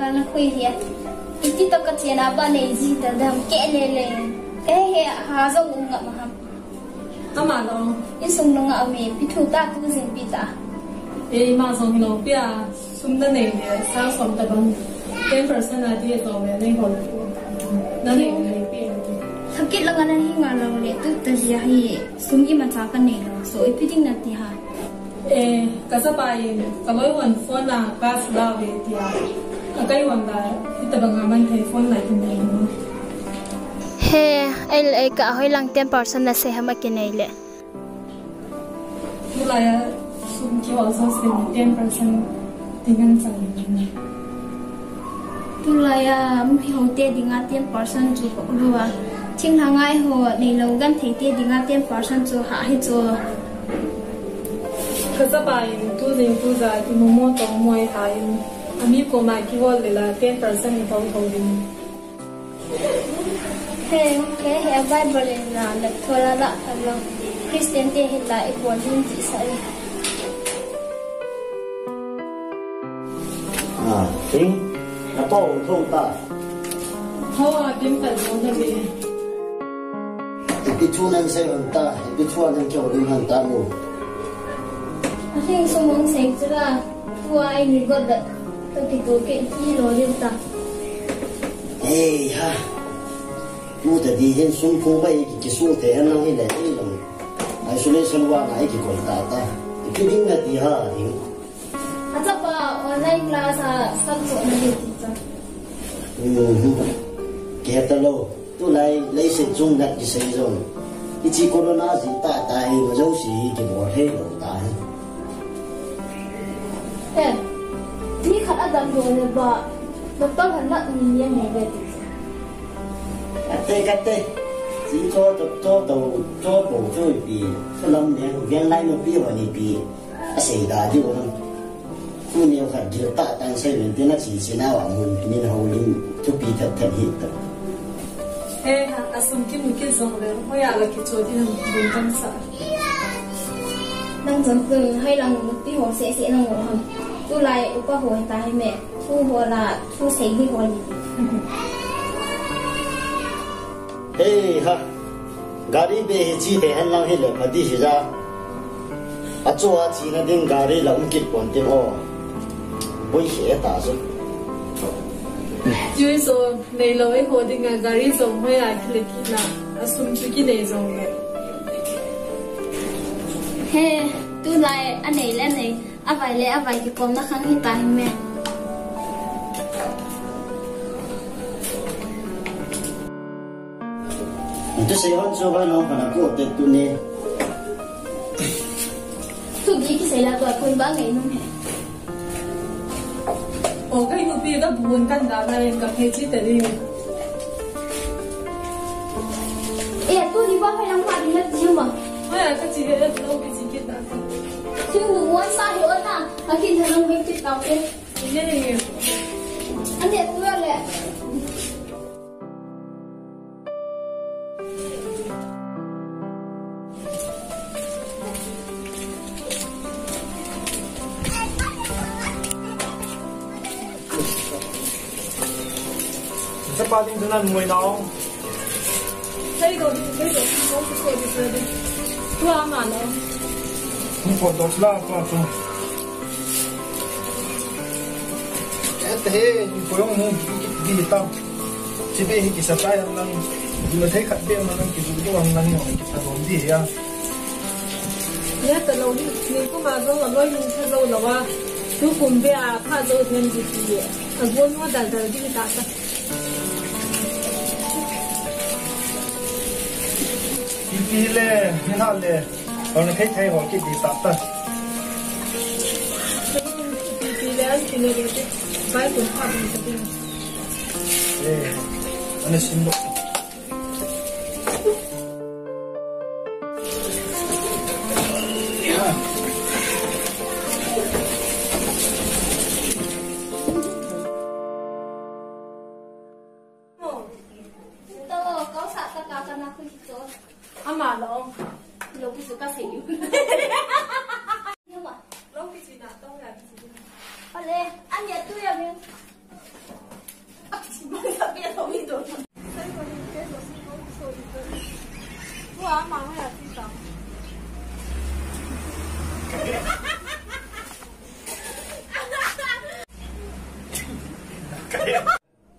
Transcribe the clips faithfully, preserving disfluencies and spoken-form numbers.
Kana khui hia. Iti to ka chena ba nei ji ta dam ke le le. Eh he ha jong u nga ma ham. Ama lo. Insung nunga ame, pi thu ta tu jing pi ta. Eh, ima jong lo pi a, sum na nei le, sang som tabang. Ten percent a ti jong le, nei hol. Na nei le, pi. Hakit langa na hi nga lo le, tu ta jia hi, sum ima cha ka nei lo. So, ipi ding na ti ha. Eh, ka chapa in, ka loi hon phone a, ka sula ve tia. A kai hon la, ita bang a man thei phone la kin nei. He, ei, ei ka hoi lang ten percent na sei ham a kinei le. Tulai a sum kihol sose ten percent ti ngan chang. Tulai a mi ho te dinga ten percent chu ko lou a. Thinglhang a eiho neilou genthei te dinga ten percent chu ha hi chu. Ka chapa in tu jing tu ja kimu mo tong mo a in. Ami koma kihol le la ten percent i hol hol ding. He, he, he, Bible in la, la, Torah la, la, Christian te hi la, i bol din ti sa e. Ah, ting, na pa ong thong ta. Ho, a, ting ta, ting ta, ting. Ipi thu nan sei hon ta, ipi thu nan kihoulim hon ta mo. A ting sum ong sei chu la, thu a i ni got da, to ki to ke, ki lo lim ta. Ei ha. Tu ta di hin sum thu ba i ki, ki su te han nang hi le, ei lo. Isolation ward a i ki kol ta ta. Ipi ding na ti ha, ding. A chapa online class a sab cho na hi ti cha. Mhm. Ke ta lo. Tulai leiset chung nat kisei jong. Hiche corona jeh tah tah hi, ma jouse hi kibol thei lou ta hi. He, mi khat a damlou le ba, doctor han nat ni ni a nge ve ti. Kate, kate. Chi cho, cho, cho, to, cho, po, cho, pi. Cho lam ne, gen lai no pi, ho ni pi. Asei da diu ham. Khu neo khat gil tah tah in sei uvin tin a chi chi nau a mun min houlim thupi thet thet hi ta. He ha, a sum kimu kit jong le, hoiya la kicho ding ham bun tam sa. Nang jong tu, hoi lang nupi ho seh seh nang u ham. Tulai upa ho ta hi me, thu ho la, thu sei di ho ni. Hei ha, gari be hi chi te hen lang hi le pha di hi ja. A chu a chi na ding gari la um kit pon tin o. Boi hi e ta chu. Chui so, nei lo e ho ding a gari so hoi a ki le ki na. A sum chu ki nei jong le. He, tulai a nei le nei. A vai le a vai kikomna khang hi ta hi me. Tu sei hon chu vai nong pana ko te tu ni. Tu gi kisei la tu a kun ba ngai nung he. O kai nupi ka bun kan da na len ka phe chi te ding. E, tu ni ba phai lang pha ding na ti ma. Hoi a ka chi he lo ki chi kit na. Thing nu wan sa hi o na, a kin na nang hoi kit tau te. Ye, ye. Ani tu le. Sa pa ding tu nan mui nau. Thei lo, thei lo, thei lo, thei lo. Tua ma lo. Hung pot dos la, tua, tua. Ete he, hung pot hung hung, di, di, di, tau. Chibe hi kisa tai ang lang. Di ma thei khat be ma lang, kisu do ang lang, yung kisa do di ya. Ya, ta lo ni, ni ko ma do, ma lo, yung sa do, lo wa. Tu kum be a, pha do, then di, di. A, go no, dal, dal, di, ta, ta. Ipi le, hina le, hon thei thei ho kiti tata. Ipi le, an kine le, bai kun pha bin sa bin. Eh, ane sim lo. Mo. Tawo, kau sa ta ka ka na khu hi cho. Ama lo. Lo ki su ka se yu. Ama. Lo ki su na to ya ki su. Ale, an ya tu ya min.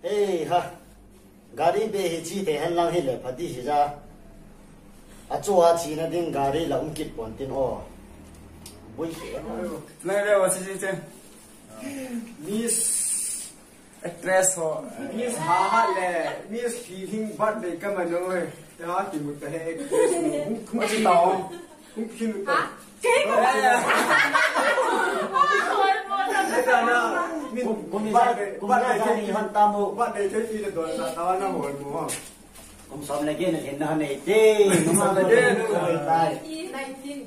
Ei ha. Gari be hi chi te hen lang hi le pha di hi ja. A chu a chi na ding gari la um kit pon tin o. Bui ke. Nai le wa si si che. Miss Actress ho, Miss Haha le Miss Feeling birthday ka mano he. Ya ki mu ta he actress ho. Hung kum chi ta ho. Hung kin ta. Ha? Kei ko. Kum ni sa, kum ni sa ni han ta mo. Birthday te ti de don sa ta na ho mo. Kum som le gen na na nei te. Kum som le gen na tai. Nineteen.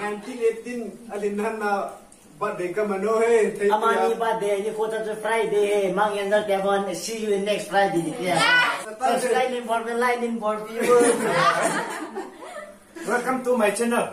Nineteen eighteen alin han na. Birthday ka mano he, thei Amani tia. Birthday ni ko ta chu Friday he. Mang yan te bon, see you in next Friday ni tia. Saturday. Subscribe ni bol, like ni bol, viewer. Welcome to my channel.